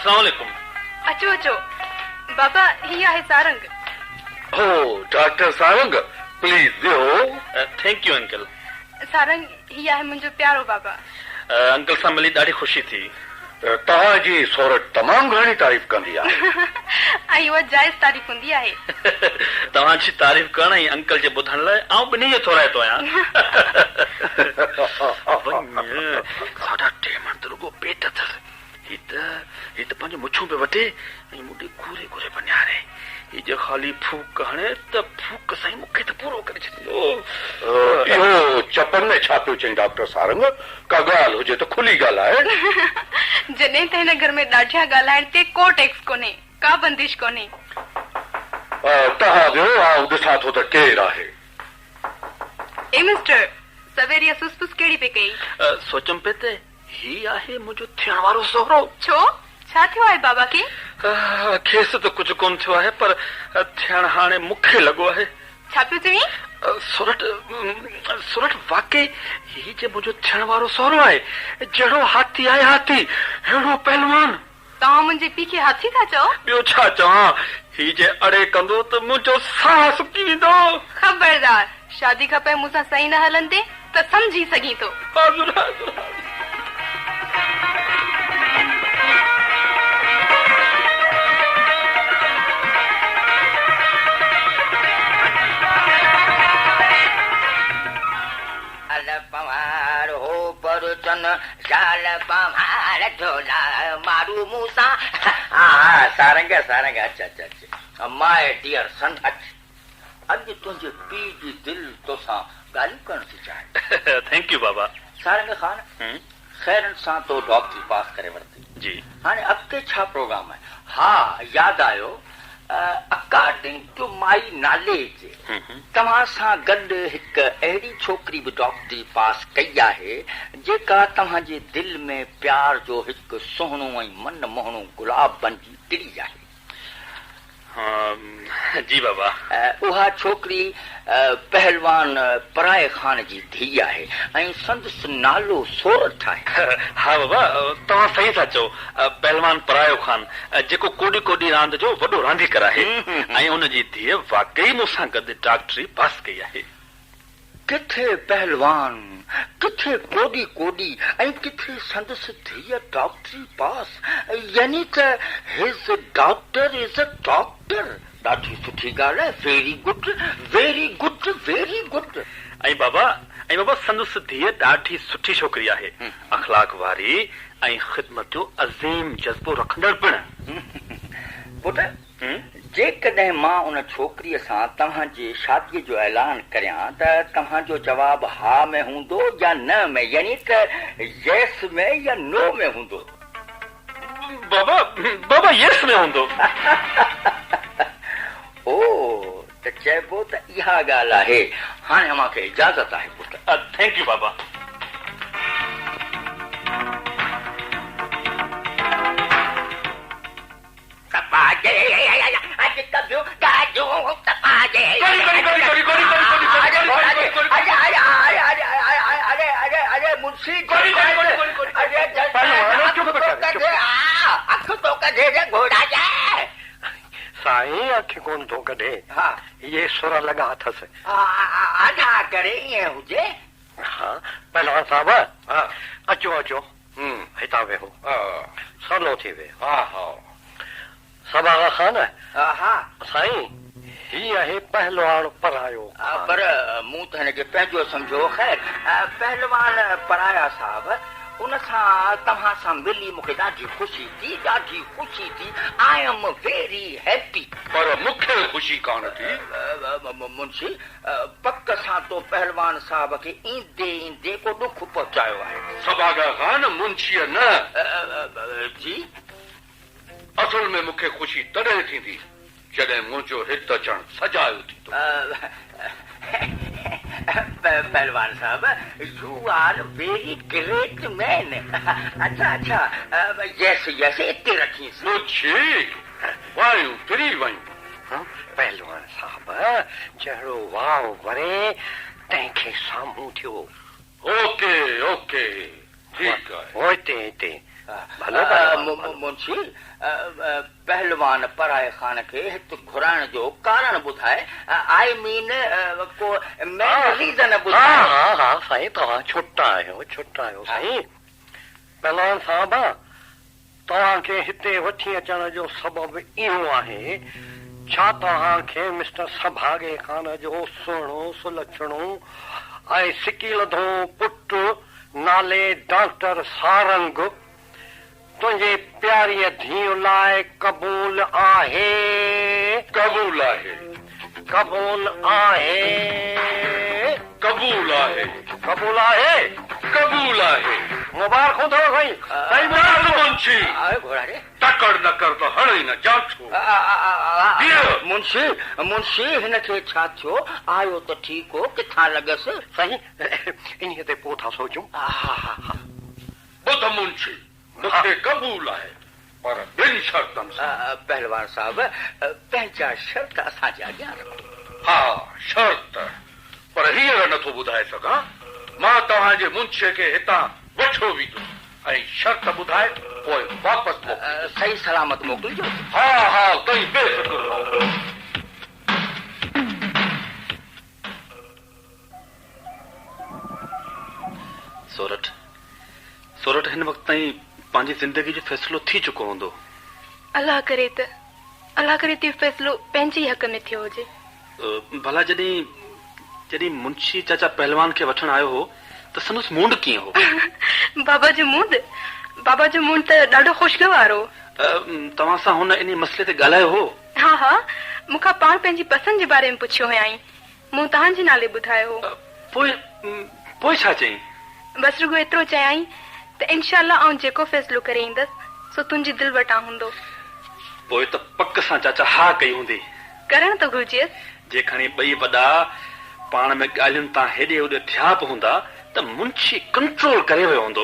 اسلام عليڪم. اچو اچو بابا هي آهي سارنگ. هو ڊاڪٽر سارنگ پليز ويهو. Thank you uncle. Sarang هي آهي منهنجو پيارو بابا. انڪل سان ملي ڏاڍي خوشي ٿي. توهان جي سورٺ تمام گهڻي تعريف ڪندي آهي. ۽ اها جائز تعريف هوندي آهي. توهان جي تعريف ڪرڻ ۽ انڪل جي ٻڌڻ لاء آئون ٻنهي جو ٿورائتو آهيان. وڃ ساڍا ٽي مڻ ته رڳو پيٽ اٿس. هي ته هي ته پنهنجون مڇون پيو وٽي ۽ مون ڏي گهوري گهوري پيو نهاري. هي جي خالي ڦوڪ هڻي ته ڦوڪ سان ئي مون کي ته پورو ڪري ڇڏيندو. اهو چپن ۾ ڇا پيو چئين ڊاڪٽر سارنگ؟ ڪا ڳالهه هجي ته کلي ڳالهاء. جڏهن ته هن گهر ۾ ڏاڍيان ڳالهائڻ تي ڪو ٽيڪس ڪونهي، ڪا بندش ڪونهي. توهان ويهو، آئون ڏسان ٿو ته ڪير آهي. A mister! سوير اها سس پس ڪهڙي پئي ڪيئي؟ سوچيم پئي ته هي آهي منهنجو ٿيڻ وارو سهرو. ڇو؟ ڇا ٿيو آهي بابا کي؟ کيس ته ڪجهه ڪونه ٿيو آهي پر ٿيڻ هاڻي مون کي لڳو آهي. ڇا پيو چوين؟ سورٺ، سورٺ واقعي هي جي منهنجو ٿيڻ وارو سهرو آهي. جهڙو هاٿي آهي هاٿي، ههڙو پهلوان. توهان منهنجي پيء کي هاٿي ٿا چئو؟ ٻيو ڇا چوان، هي جي اڙي ڪندو ته منهنجو ساهه سڪي ويندو. خبردار، شادي کان پوء مون سان صحيح نه هلندين ته سمجهي سگهين ٿو. حاضر حاضر حاضر. ال پنهوار هو پرچن شال پنهوار ڍولا مارو مون سان ها ها سارنگ سارنگ اچ اچ اچ ماء ڊيئر سن اچ اڄ تنهنجي پيء جي دل توسان ڳالهيون ڪرڻ ٿي چاهي. Thank you بابا. سارنگ خان خيرن سان تو ڊاڪٽري پاس ڪري ورتي. جي. هاڻي اڳتي ڇا پروگرام آهي؟ ها ياد آيو اڪارڊنگ ٽو my knowledge توهان سان گڏ هڪ اهڙي ڇوڪري به ڊاڪٽري پاس ڪئي آهي جيڪا توهان جي دل ۾ پيار جو هڪ سهڻو ۽ من موهڻو گلاب بنجي ٽڙي آهي. جي بابا. اها ڇوڪري پهلوان پرائي خان جي ڌيء آهي ۽ سندس نالو سورٺ آهي. ها بابا توهان صحيح ٿا چئو. پهلوان پرايو خان جيڪو ڪوڏي ڪوڏي راند جو وڏو رانديگر آهي ۽ ان جي ڌيء واقعي مون سان گڏ ڊاڪٽري پاس ڪئي آهي. ڪٿي پهلوان، ڪٿي ڪوڏي ڪوڏي ۽ ڪٿي سندس ڌيء ڊاڪٽري پاس، يعني ته his daughter is a doctor. ڏاڍي سٺي ڳالهه آهي، very good, very good, very good. ۽ بابا، ۽ بابا سندس ڌيء ڏاڍي سٺي ڇوڪري آهي، اخلاق واري ۽ خدمت جو عظيم جذبو رکندڙ پڻ. پٽ، جيڪڏهن مان ان ڇوڪريء سان توهان جي شاديء جو اعلان ڪريان ته توهان جو جواب ها ۾ هوندو يا نه ۾، يعني ته ييس ۾ يا نو ۾ هوندو؟ بابا، بابا ييس ۾ هوندو. او، ته چئبو ته اها ڳالهه آهي. هاڻي اوهان کي اجازت آهي پٽ. Thank you بابا. سائين اک ڪونه ٿو ڪڍي. اهي سر لڳا اٿس. ها پهلوان صاحب اچو اچو. هتان ويهو. سولو ٿي ويهو. سڀاڳا خان، سائين، هي آهي پهلواڻ پرايو خان. پر مون ته هن کي پنهنجو سمجهيو. خير، پهلوان پرايا صاحب، ان سان توهان سان ملي مون کي ڏاڍي خوشي ٿي، ڏاڍي خوشي ٿي. I am very happy. پر مون کي خوشي ڪانه ٿي. منشي، پڪ سان تو پهلوان صاحب کي ايندي ايندي ڪو ڏک پهچايو آهي. سڀاڳا خان، منشيء نه. جي؟ اصل ۾ مون کي خوشي تڏهن ٿيندي، جڏهن منهنجو هت اچڻ سجايو ٿيندو. پهلوان صاحب، you are very great man. اڇا اڇا، يس يس، اتي رکينس. منشي، وايون ڦري ويون. پهلوان صاحب، جهڙو واء وري، تنهن کي سامهون ٿيو. اوڪي اوڪي، ٺيڪ آهي. هتي هتي. ڀلو ڀلو. منشي، پهلوان پرائي خان کي هت گهرائڻ جو ڪارڻ ٻڌاء، I مين ڪو مين ريزن ٻڌاء. ها ها ها سائين توهان ڇٽا آهيو ڇٽا آهيو سائين. پهلوان صاحب توهان کي هتي وٺي اچڻ جو سبب اهو آهي، ڇا توهان کي مسٽر سڀاڳي خان جو سهڻو سلڇڻو ۽ سڪيلڌو پٽ نالي ڊاڪٽر سارنگ تنهنجي پياريء ڌيء لاء قبول آهي؟ قبول آهي. قبول آهي. قبول آهي. قبول آهي. قبول آهي. مبارڪون اٿو سائين. سائين مبارڪون. منشي. آء گهوڙا ڙي. تڪڙ نه ڪر ته هڻئي نه جانٺو. بيهه. منشي، منشي هن کي ڇا ٿيو؟ آيو ته ٺيڪ هو، ڪٿان لڳس؟ سائين انهيء تي پوء ٿا سوچون. ها ها ها. ٻڌ منشي، مون کي قبول آهي، پر ٻن شرطن سان. پهلوان صاحب، پنهنجا شرط اسان جي اڳيان رکو. ها، شرط، پر هينئر نه ٿو ٻڌائي سگهان. مان توهان جي منشيء کي هتان وٺيو ويندس ۽ شرط ٻڌائي پوء واپس موڪليندس. صحيح سلامت موڪلجو. ها، ها، توهين بي فڪر رهو. سورٺ، سورٺ هن وقت تائين پنهنجي زندگي جو فيصلو ٿي چڪو هوندو. الله ڪري ته، الله ڪري ته اهو فيصلو پنهنجي ئي حق ۾ ٿيو هجي. ڀلا جڏهن، جڏهن منشي چاچا پهلوان کي وٺڻ آيو هو ته سندس مونڊ ڪيئن هو؟ بابا جو مونڊ؟ بابا جو مونڊ ته ڏاڍو خوشگوار هو. توهان سان هن انهي مسئلي تي ڳالهايو هو؟ ها ها، مون کان پاڻ پنهنجي پسند جي باري ۾ پڇيو هيائين. مون توهان جي نالي ٻڌايو هو. پوء، پوء ڇا چيائين؟ بس رڳو ايترو چيائين ته انشاء الله آئون جيڪو فيصلو ڪري ايندس، سو تنهنجي دل وٽان هوندو. پوء ته پڪ سان چاچا ها ڪئي هوندي. ڪرڻ ته گهرجيس. جي کڻي ٻئي وڏا پاڻ ۾ ڳالهين تان هيڏي هوڏي ٿيا به هوندا ته منشي ڪنٽرول ڪري ويو هوندو.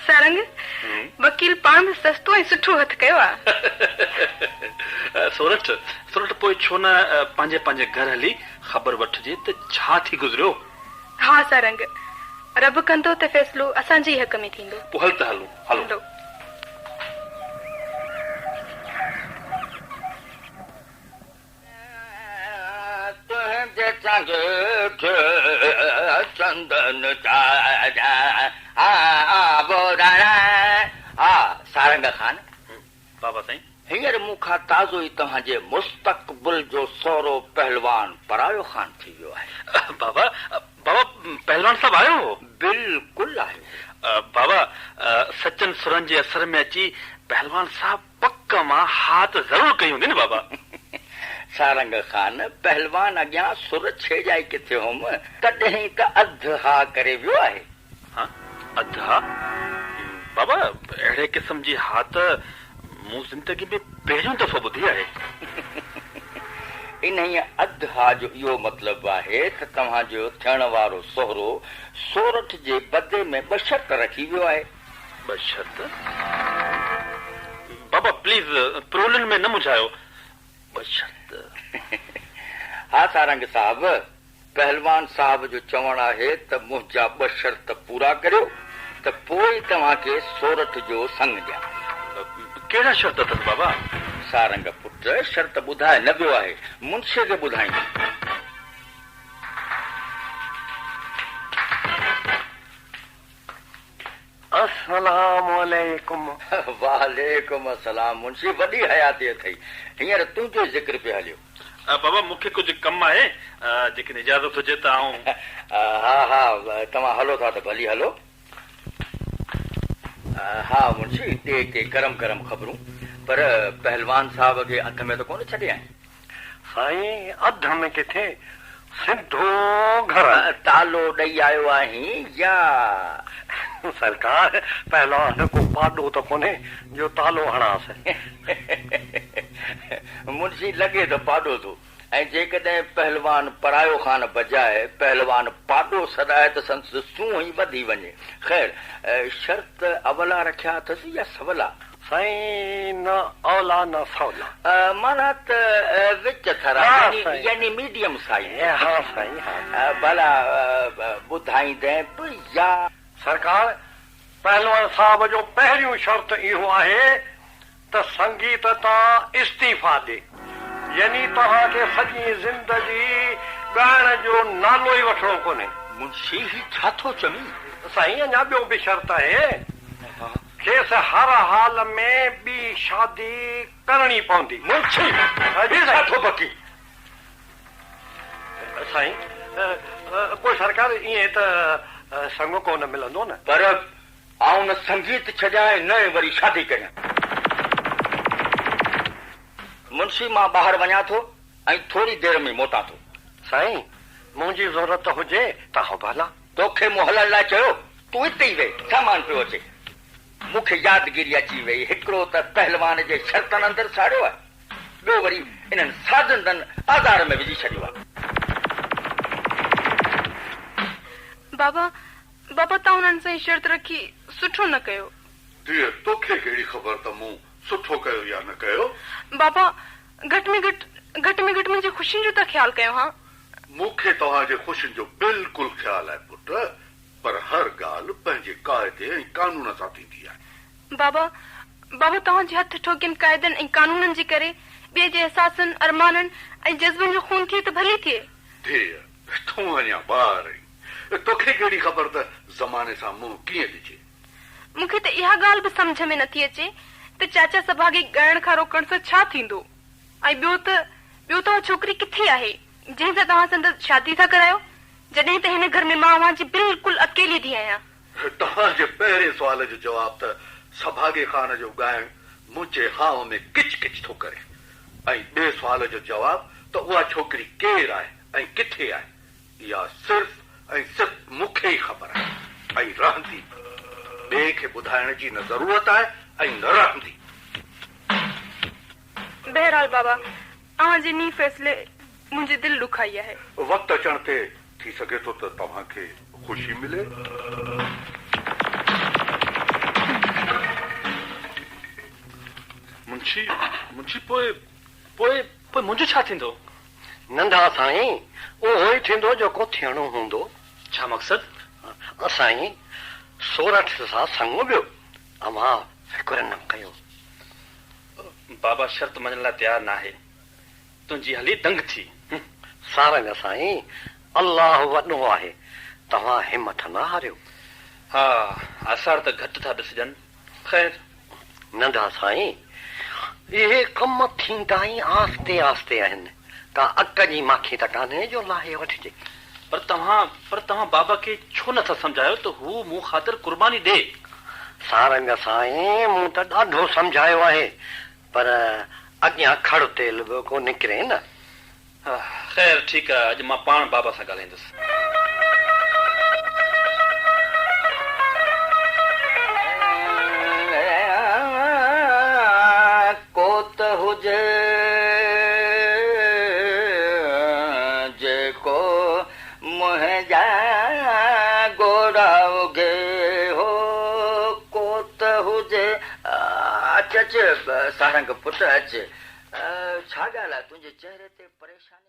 سارنگ، وڪيل پاڻ به سستو ۽ سٺو هٿ ڪيو آ. سورٺ، سورٺ پوء ڇو نه پنهنجي پنهنجي گهر هلي خبر وٺجي ته ڇا ٿي گذريو؟ ها سارنگ، رب ڪندو ته فيصلو اسان جي ئي حق ۾ ٿيندو. پوء هل ته هلون، هلو. تنهنجي چانڊوٺ چندن ها سارنگ خان. بابا سائين. هينئر مون کان تازو ئي توهان جي مستقبل جو سهرو پهلوان پرايو خان ٿي ويو آهي. بابا، بابا پهلوان صاحب آيو هو؟ بلڪل آيو هو. بابا، سچن سرن جي اثر ۾ اچي پهلوان صاحب پڪ مان ها ته ضرور ڪئي هوندي نه بابا. سارنگ خان، پهلوان اڳيان سر ڇيڄائي ڪٿي هوم، تڏهن ته اڌ ها ڪري ويو آهي. ها؟ اڌ ها؟ بابا اهڙي قسم جي ها ته مون زندگي ۾ پهريون دفعو ٻڌي آهي. انهيء اڌ ها جو اهو مطلب آهي ته توهان جو ٿيڻ وارو سهرو سورٺ جي بدلي ۾ ٻه شرط رکي ويو آهي. ٻه شرط؟ بابا پليز پرولين ۾ نه منجهايو. ٻه شرط؟ ها سارنگ صاحب، پهلوان صاحب جو چوڻ آهي ته منهنجا ٻه شرط پورا ڪريو ته پوء ئي توهان کي سورٺ جو سڱ ڏيان. ڪهڙا شرط اٿس بابا؟ سارنگ پٽ شرط ٻڌائي نه ويو آهي، منشي کي ٻڌائيندو. السلام عليڪم. وعليڪم السلام منشي وڏي حياتي اٿئي. هينئر تنهنجو ئي ذڪر پيو هليو. بابا مون کي ڪجهه ڪم آهي جيڪڏهن اجازت هجي ته آئون. ها ها توهان هلو ٿا ته ڀلي هلو. ها منشي ڏي ڪي گرم گرم خبرون. پر پهلوان صاحب کي اڌ ۾ ته ڪونه ڇڏي آئين. سائين اڌ ۾ ڪٿي سڌو گهر. تالو ڏئي آيو آهين يا. سرڪار پهلوان ڪو پاڏو ته ڪونهي جو تالو هڻانس. منشي لڳي ته پاڏو ٿو ۽ جيڪڏهن پهلوان پرايو خان بجاء پهلوان پاڏو سڏائي ته سندس سونهن ئي وڌي وڃي. خير شرط اولا رکيا اٿس يا سولا؟ سائين نه اولا نه سولا. معنيٰ ته وچ ٿرا يعني ميڊيم سائيز. ها سائين ها. ڀلا ٻڌائيندين به يا. سرڪار پهلوان صاحب جو پهريون شرط اهو آهي ته سنگيت تان استعيفا ڏي. يعني توهان کي سڄي زندگي ڳائڻ جو نالو ئي وٺڻو ڪونهي. منشي هي ڇا ٿو چوين؟ سائين اڃا ٻيو به شرط آهي. کيس هر حال ۾ ٻي شادي ڪرڻي پوندي. منشي هي ڇا ٿو بڪين؟ سائين پوء سرڪار ائين ته سڱ ڪونه ملندو نه. پر آئون نه سنگيت ڇڏيان ۽ نه ئي وري شادي ڪريان. منشي مان ٻاهر وڃان ٿو ۽ ٿوري دير ۾ موٽان ٿو. سائين منهنجي ضرورت هجي ته آئون به هلان. توکي مون هلڻ لاء چيو، تون اتي ئي ويهه، سامان پيو اچي. مون کي يادگيري اچي ويئي، هڪڙو ته پهلوان جي شرطن اندر ساڙيو آهي، ٻيو وري انهن سازندن آزار ۾ وجهي ڇڏيو آهي. بابا، بابا توهان انهن سان هي شرط رکي سٺو نه ڪيو. ڌيء، توکي ڪهڙي خبر ته مون سٺو ڪيو يا نه ڪيو؟ بابا، گهٽ ۾ گهٽ، گهٽ ۾ گهٽ منهنجي خوشين جو ته خيال ڪيو ها. مون کي توهان جي خوشين جو بلڪل خيال آهي پٽ، پر هر ڳالهه پنهنجي قاعدي ۽ قانون سان ٿيندي آهي. بابا، بابا توهان جي هٿ ٺوڪين قاعدن ۽ قانونن جي ڪري ٻئي جي احساسن، ارمانن ۽ جذبن جو خون ٿئي ته ڀلي ٿئي. ڌيء، تون اڃا ٻار آهين، توکي ڪهڙي خبر ته زماني سان منهن ڪيئن ڏجي. مون کي ته اها ڳالهه به سمجهه ۾ نٿي اچي ته چاچا سڀاڳي ڳائڻ کان روڪڻ سان ڇا ٿيندو؟ ۽ ٻيو ته ٻيو ته اها ڇوڪري ڪٿي آهي، جنهن سان توهان سندس شادي ٿا ڪرايو؟ جڏهن ته هن گهر ۾ مان اوهان جي بلڪل اڪيلي ڌيء آهيان. توهان جي پهرين سوال جو جواب ته سڀاڳي خان جو ڳائڻ منهنجي هانء ۾ ڪچ ڪچ ٿو ڪري ۽ ٻئي سوال جو جواب ته اها ڇوڪري ڪير آهي ۽ ڪٿي آهي، اها صرف ۽ صرف مون کي ئي خبر آهي ۽ رهندي به. ٻئي کي ٻڌائڻ جي نه ضرورت آهي ۽ نه رهندي. بهرحال بابا، اوهان جي انهي فيصلي منهنجي دل ڏکائي آهي. وقت اچڻ تي ٿي سگهي ٿو ته توهان کي خوشي ملي. منشي، منشي پوء، پوء، پوء منهنجو ڇا ٿيندو؟ ننڍا سائين، اهو ئي ٿيندو جيڪو ٿيڻو هوندو. ڇا مقصد؟ سائين، سورٺ سان سڱ ٻيو، اوهان فڪر نه ڪيو. بابا شرط مڃڻ لاء تيار ناهي. تنهنجي هلي دنگ ٿي. سارنگ سائين، الله وڏو آهي، توهان همٿ نه هاريو. ها، آثار ته گهٽ ٿا ڏسجن. خير. ننڍا سائين، اهي ڪم ٿيندا ئي آهستي آهستي آهن. ڪا اڪ جي ماکي ته ڪانهي جو لاهي وٺجي. پر توهان، پر توهان بابا کي ڇو نه ٿا سمجهايو ته هو مون خاطر قرباني ڏئي. سارنگ سائين، مون ته ڏاڍو سمجهايو آهي، پر اڳيان کڙ تيل به ڪو نڪري نه. خير ٺيڪ آ، اڄ مان پاڻ بابا سان ڳالهائيندس. ڪو ته هجي جيڪو منهنجا ڳوڙها اگهي هو ڪو ته هجي. اچ اچ سارنگ پٽ اچ. ڇا ڳالهه آ تنهنجي چهري تي پريشاني.